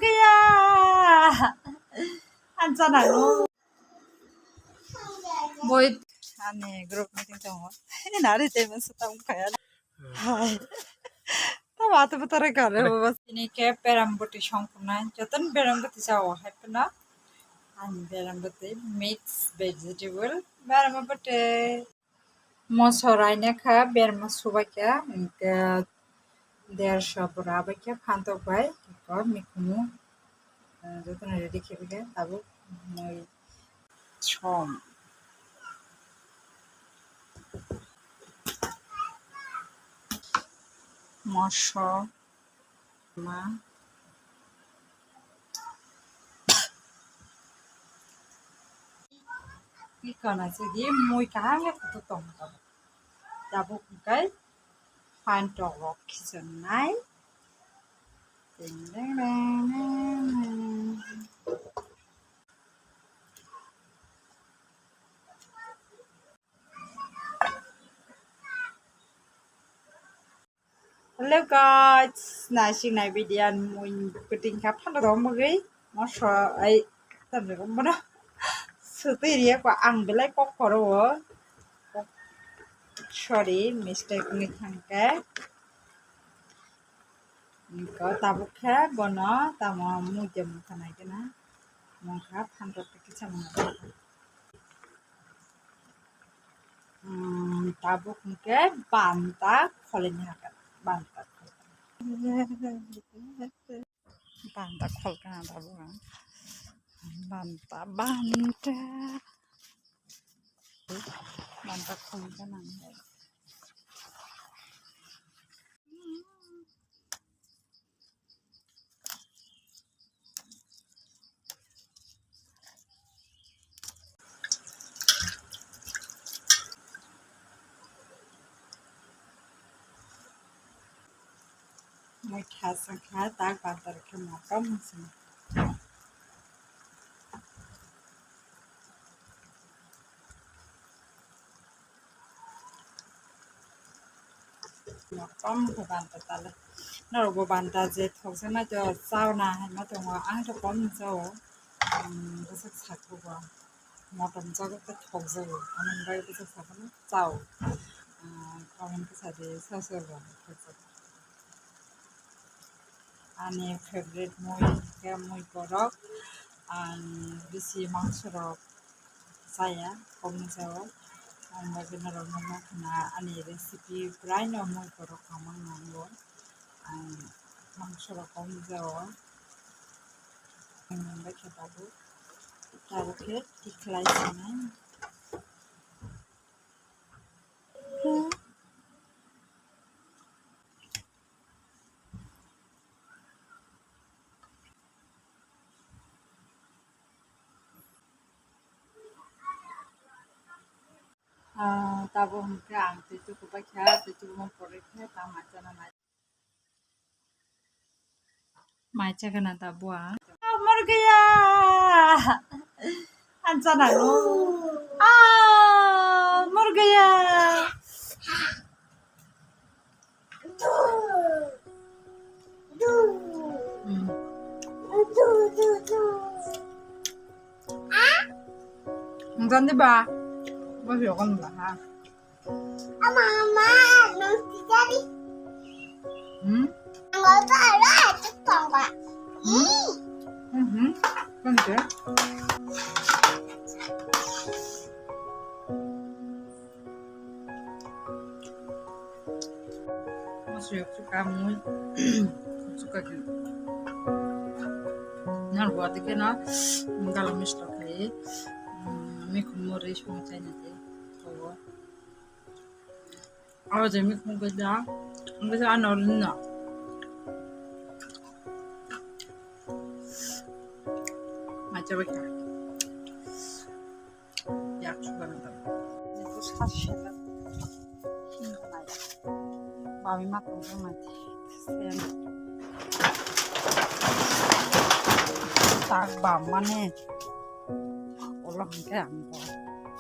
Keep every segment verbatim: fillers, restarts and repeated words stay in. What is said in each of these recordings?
Kaya. Ansa nango. Boy, ani group meeting tongo. Nari tei masa tamo kaya. Hai. Tamo atu butare kare baba. Ini ke berambuti songkuna. Joton berambuti jawo hai puna. Ani berambuti mix vegetable. Berambuti. Moso rainekha berma subaikha, hwnkhe dersho bwra baikha phantok bai, eko mikhumu, eh, jotono ready khebaikha, tabuk mui som. Moso. Ma. Iko na sidi mui kaham ya kutu tong tong. Tabuk hwnkhe phantok rok khichennai. Ding ding ding ding ding. Hello guys, naising nai video mui kuting kha phano rw mugwi moso ai tamni rw mano sutwi riya ko ang belai kok koro o. Sorry, mistake wngwi thangkhe. Iko tabuk khe bono tamo mui de mungkha nai gana mungkha phantok kisa mungkha. Hmm, tabuk hwnkhe banta kholini hakha, banta khol. Banta khol kana tabuk ang. Banta, banta. Banta khol kana. Mui kha sangkha tak bandar khe motom sing. Kom khe banta tale. Norok bo banta je thokjaknai to chauna hai ma tongo. Ang to kom ni chao. Bwsak sak bo motom jago tei thokjago. Amoni bagwi bwsak sak no chao. Comment kisa di, sa sa bo thokjago. Ani favorite mui khe mui borok. Ang bisi mangso rok chaya, kom ni jao. Ang bagwi norok no ma khna ani recipe prai no mui borok kwbangma nango. Ang mangso rok kom ni jao. Ang bai khe tabuk, tabuk khe tikhlai sinai. Ah, tabuk hwnkhe ang twi tuku bai kha, twi tuku ma pore khe tamo achana nai. Mai chakha na tabuk ang. Ah, mor gaya. Ansa nango. Ah, mor gaya. Hmm. Ngan di ba? Ba yo kan ba ha. Ama, ama, nang tijari. Hmm? Ang ba ra tu tong ba. Hmm? Mhm. Kan je. Masuk suka mui. Suka kan. Nang buat ke na. Galam misto kai. Hmm, mikhumu ri sung chai na te. Oh. Aw, je mikhum gada. Ang gada ano rinna. Mai chabai kha. Yak chuba na ta. Ni ko sa shi ta. Mami ma tong ma. Sen. Tak bam mane. Olo hwnkhe ang bo,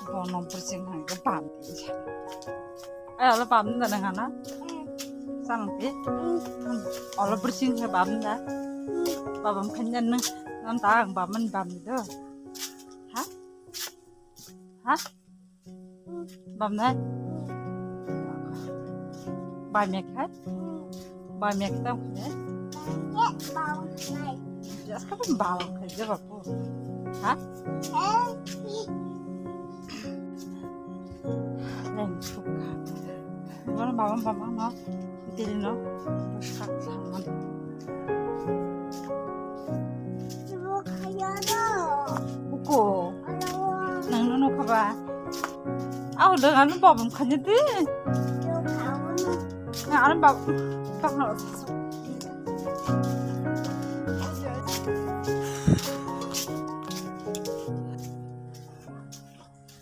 bono bwswng hwnkhe bam di. Ai, olo bam da nang hana? Chang di. Olo bwswng hwnkhe bam da. Baba mkhaina nang, nang ta ang baba man bam ni do. Ha? Ha? Bam nai? Bam ya khai? Bam ya khai tam khai? Jas ka bam bam khai je bapu. Ha? Neng suka. Mana baba baba no. Dili no, bwskang samani. Ibo khaya no. Uko. Alo. Nang no nukha ba? Au dong ano babam khanya di. Yo khaya no. Na ano bab, bab no.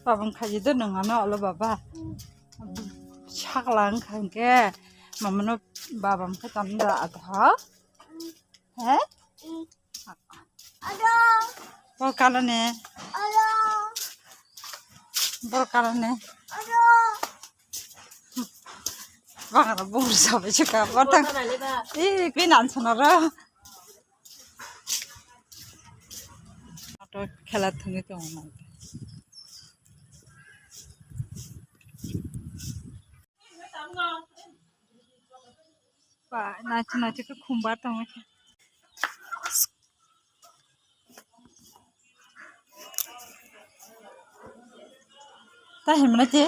Babam khaya di nang ano alo baba. Saklang khangke mamano babam khe tamda adha. He? Alo. Bor kalane. Alo. Bor kalane. Alo. Bangara bor sabai se ka batang. Bor kalane ba. Eh, kwi nan sonaro. Auto khela thangwi tongo. Ba, nachi nachi khe khumbar tongo khe. Ta himna che?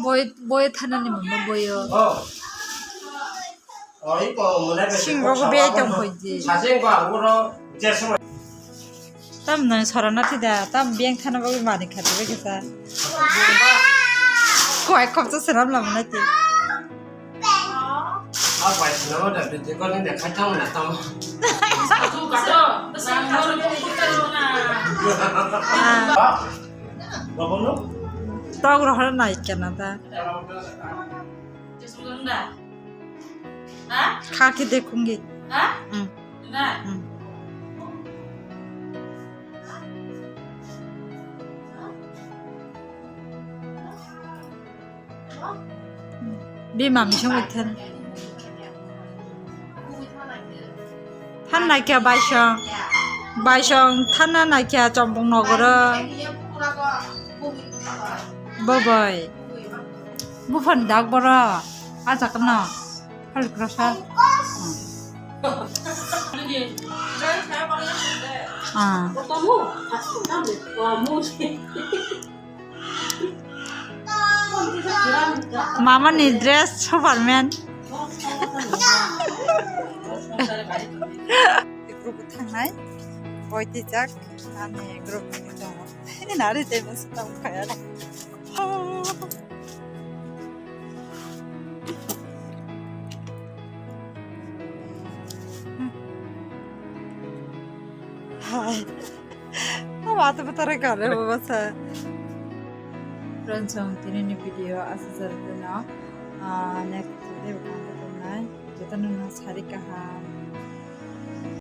Boi, boi thanani mama boyo. Singo ko biyai tong koi je. Tam nang sorana tida, tam biyang thana bagwi mani khati bagwi sa. Koi khopsa seram lam na ti. Tok rohor nai kena da. Kha khe de khungi. Hmm. Hmm. Bima misung wi than. Than naikha baisong. Baisong thanna naikha chompong nogoro. Bobai. Buphang dak boro. Ajak no. Hal krosa. Ah. Mama ni dress Superman. Group thangnai. Boi tijak ani group ni tongo. Nari tei bwswk tamo kaya. Hai. Abo ata bwtara kare bo basa. Friends, ang tini ni video asa jara dino. Ah, next video kang tongnai. Joto no sari kaham.